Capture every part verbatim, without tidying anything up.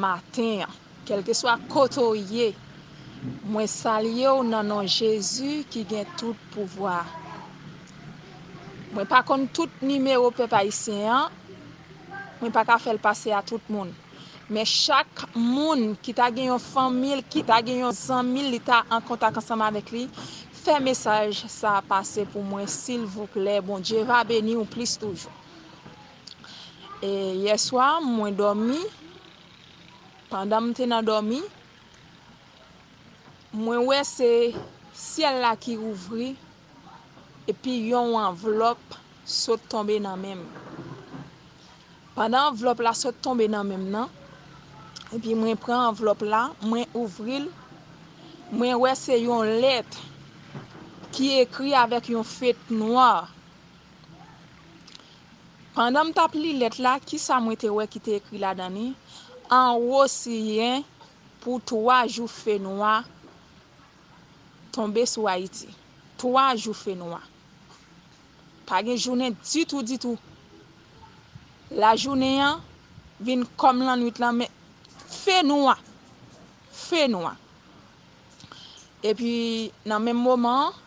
maten an. Kèlkeswa kote w ye, mwen salye w nan non Jezi ki gen tout pouvwa. Mwen pa konn tout nimewo pèp ayisyen an, mwen pa ka fè l pase a tout moun. Men chak moun ki ta gen yon fanmi l, ki ta gen yon zanmi l, li ta an kontak ansanm avèk li, fè mesaj sa a pase pou mwen, silvouplè. Bondye va beni w plis toujou. E yèswa, mwen dòmi. Pandan m te nan dòmi, mwen wè se syèl la ki ouvri, epi yon anvlòp sot tonbe nan men m. Pandan anvlòp la sot tonbe nan men m nan, epi mwen pran anvlòp la, mwen ouvri l, mwen wè se yon lèt ki ekri avèk yon fèt nwa. Pandan m t ap li lèt la, kisa mwen te wè ki te ekri ladan li? Anwo siyen pou twa jou fenwa tonbe sou Ayiti. Twa jou fenwa. Pa gen jounen ditou, ditou. Lajounen an vin kòm lannwit lan, men fenwa. Fenwa. Epi, nan menm moman an,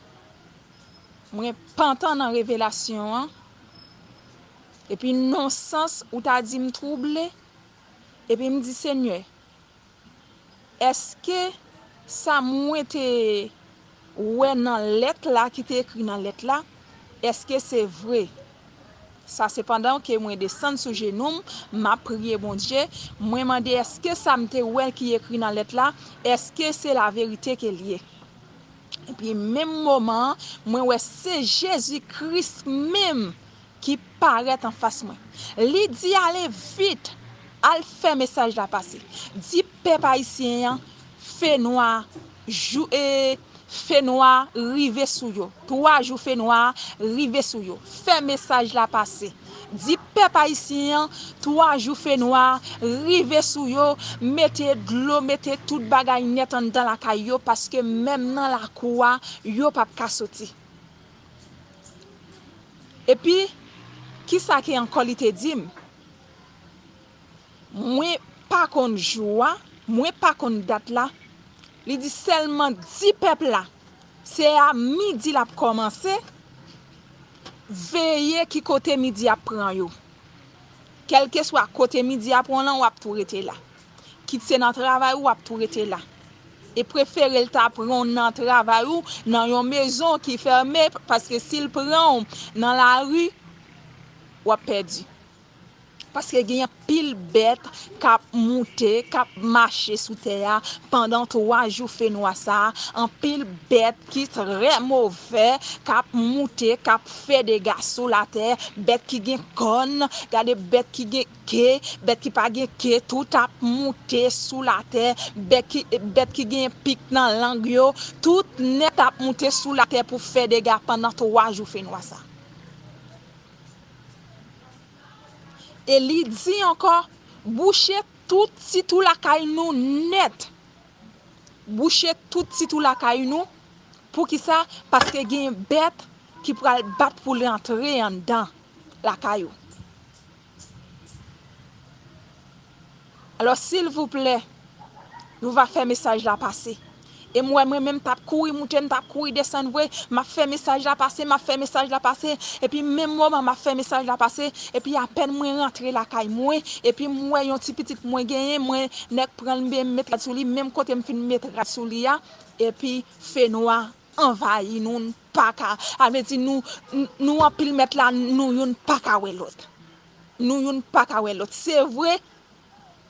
mwen pantan nan revelasyon an. Epi, nan sans ou ta di m twouble. Epi, m di, Senyè, èske sa mwen te wè nan lèt la, ki te ekri nan lèt la, èske se vre? Sa se pandan ke mwen desann sou jenou m, m ap priye Bondye, mwen mande èske sa m te wè ki ekri nan lèt la, èske se laverite ke l ye? Epi menm moman an, mwen wè se Jezi Kris menm ki parèt anfas mwen. Li di, "Ale vit, al fè mesaj la pase. Di pèp ayisyen an, fenwa, jou, e, fenwa rive sou yo. Twa jou fenwa rive sou yo. Fè mesaj la pase. Di pèp ayisyen an, twa jou fenwa rive sou yo. Mete dlo, mete tout bagay nèt anndan lakay yo, paske menm nan lakou a, yo p ap ka soti." Epi, kisa ke ankò li te di m? Mwen pa konn jou a, mwen pa konn dat la. Li di sèlman di pèp la, se a midi l ap kòmanse, veye ki kote midi ap pran yo. Kèlkeswa kote midi ap pran w lan, w ap tou rete la. Kit se nan travay ou, w ap tou rete la. E prefere l ta pran w nan travay ou, nan yon mezon ki fèmen, paske si l pran w nan lari, w ap pèdi. Paske gen anpil bèt k ap moute, k ap mache sou tè a pandan twa jou fenwa sa a. Anpil bèt ki trè movè, k ap moute, k ap fè dega sou latè. Bèt ki gen kòn, gade bèt ki gen ke, bèt ki pa gen ke, tout ap moute sou latè. Bèt ki, bèt ki gen pik nan lang yo, tout nèt ap moute sou latè pou fè dega pandan twa jou fenwa sa. E li di ankò, bouche tout ti twou lakay nou nèt. Bouche tout ti twou lakay nou. Poukisa? Paske gen bèt ki pral bat pou l rantre anndan lakay ou. Alò, silvouplè, nou va fè mesaj la pase. E m wè mwen menm t ap kouri moute, m t ap kouri desann vre, m ap fè mesaj la pase, m ap fè mesaj la pase, epi menm moman m ap fè mesaj la pase, epi apèn mwen rantre lakay mwen, epi m wè yon ti pitit mwen genyen, mwen nèk pran l, m met rad sou li, menm kote m fin met rad sou li a, epi fenwa anvayi nou, n pa ka, sa vle di nou, n-, nou anpil mèt la, nou youn pa ka wè lòt. Nou youn pa ka wè lòt. Se vre,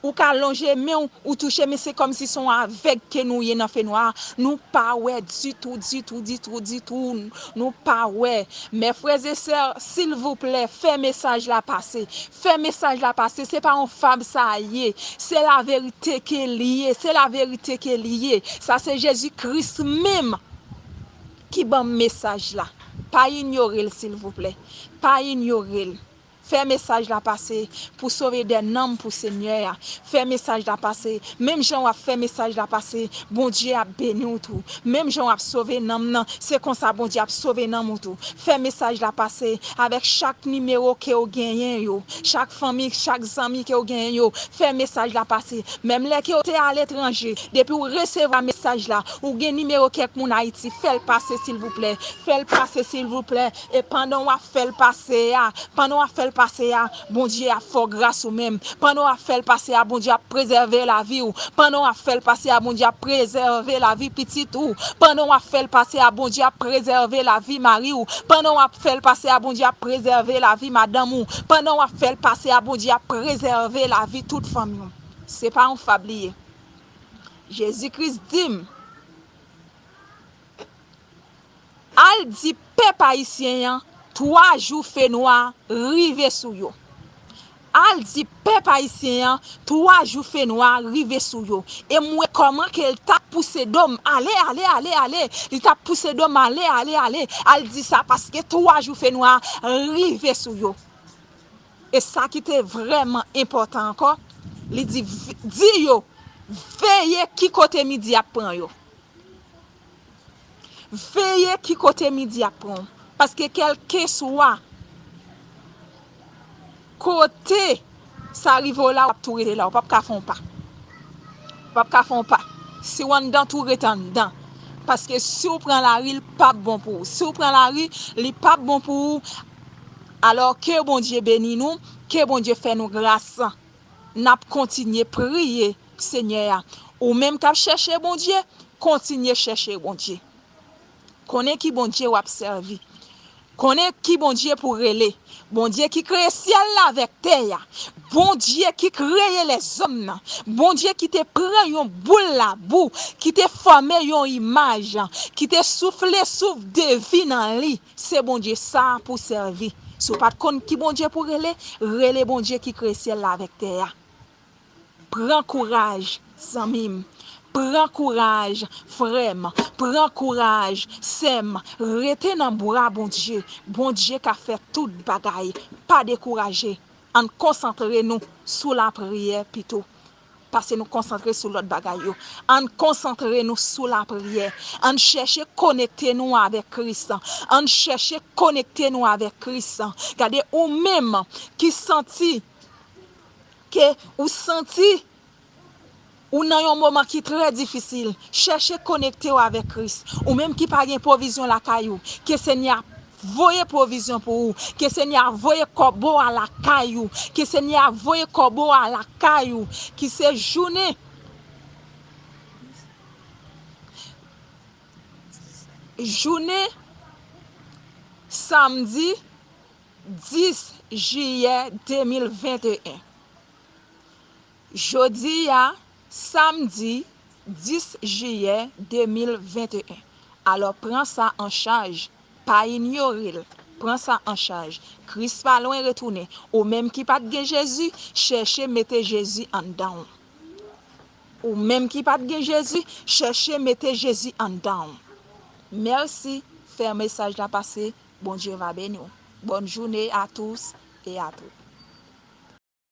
ou ka lonje men w, ou touche, men se kòmsi se yon avèg ke nou ye nan fenwa a. Nou pa wè ditou, ditou, ditou, ditou. Nou pa wè. Mè frè e sè, silvouplè, fè mesaj la pase. Fè mesaj la pase. Se pa yon fab sa ye. Se laverite ke li ye. Se laverite ke li ye. Sa se Jezi Kris menm ki ban m mesaj la. Pa inyore l, silvouplè. Pa inyore l. Fè mesaj la pase pou sove dè nanm pou Senyè a. Fè mesaj la pase. Menm jan w ap fè mesaj la pase, Bondye ap beni w tou. Menm jan w ap sove nanm nan, se konsa Bondye ap sove nanm ou tou. Fè mesaj la pase avèk chak nimewo ke w genyen yo, chak fanmi, chak zanmi ke w genyen yo. Fè mesaj la pase. Menm lè ke w te aletranje, depi w resevwa mesaj la, ou gen nimewo kèk moun Ayiti, fè l pase silvouplè. Fè l pase silvouplè. E pandan w ap fè l pase a, Pandan w ap fè l pase a, Bondye ap fè w gras ou menm. Pandan w ap fè l pase a, Bondye ap prezève lavi w. Pandan w ap fè l pase a, Bondye ap prezève lavi pitit ou. Pandan w ap fè l pase a, Bondye ap prezève lavi mari w. Pandan w ap fè l pase a, Bondye ap prezève lavi madanm ou. Pandan w ap fè l pase a, Bondye ap prezève lavi tout fanmi w. Se pa yon fab li ye. Jezi Kris di m, Al di pèp ayisyen an, twa jou fenwa rive sou yo. Al di pèp ayisyen an, twa jou fenwa rive sou yo. E m wè kòman ke l t ap pouse do m ale, ale, ale, ale. Li t ap pouse do m ale, ale, ale. Al di sa paske twa jou fenwa rive sou yo. E sa ki te vrèman enpòtan ankò, li di, di yo, veye ki kote midi ap pran yo. Veye ki kote midi ap pran w. Paske kèlkeswa kote sa rive w la, w ap tou rete la. W p ap ka fè yon pa. W p ap ka fè yon pa. Si w anndan, tou rete anndan. Paske si w pran lari, l p ap bon pou ou. Si w pran lari, li p ap bon pou ou. Alò, ke Bondye beni nou, ke Bondye fè nou gras. N ap kontinye priye Senyè a. Ou menm k ap chèche Bondye, kontinye chèche Bondye. Konnen ki Bondye w ap sèvi. Konnen ki Bondye pou rele. Bondye ki kreye syèl la avèk tè a. Bondye ki kreye lèzòm nan. Bondye ki te pran yon boul labou, ki te fòme yon imaj, ki te soufle souf de vi nan li. Se Bondye sa a pou sèvi. Si w pa t konn ki Bondye pou rele, rele Bondye ki kreye syèl la avèk tè a. Pran kouraj, zanmi m. Pran kouraj, frè m. Pran kouraj, sè m. Rete nan bra Bondye. Bondye ka fè tout bagay. Pa dekouraje. Ann konsantre nou sou lapriyè pito. Pase nou konsantre sou lòt bagay yo. Ann konsantre nou sou lapriyè. Ann chèche konekte nou avèk Kris. Ann chèche konekte nou avèk Kris. Gade, ou menm ki santi ke ou santi ou nan yon moman ki trè difisil, chèche konekte w avèk Kris. Ou menm ki pa gen pwovizyon lakay ou, ke Senyè a voye pwovizyon pou ou, ke Senyè a voye kòbo a lakay ou, ke Senyè a voye kòbo a lakay ou, ki se jounen, jounen samdi dis jiyè de mil venteyen. Jodi a, samdi dis jiyè de mil venteyen. Alò, pran sa an chaj, pa inyore l. Pran sa an chaj. Kris pa lwen retounen. Ou menm ki pa t gen Jezi, chèche mete Jezi anndan w. Ou menm ki pa t gen Jezi, chèche mete Jezi anndan w. Mèsi, fè mesaj la pase. Bondye va beni w. Bonne journée à tous et à toutes.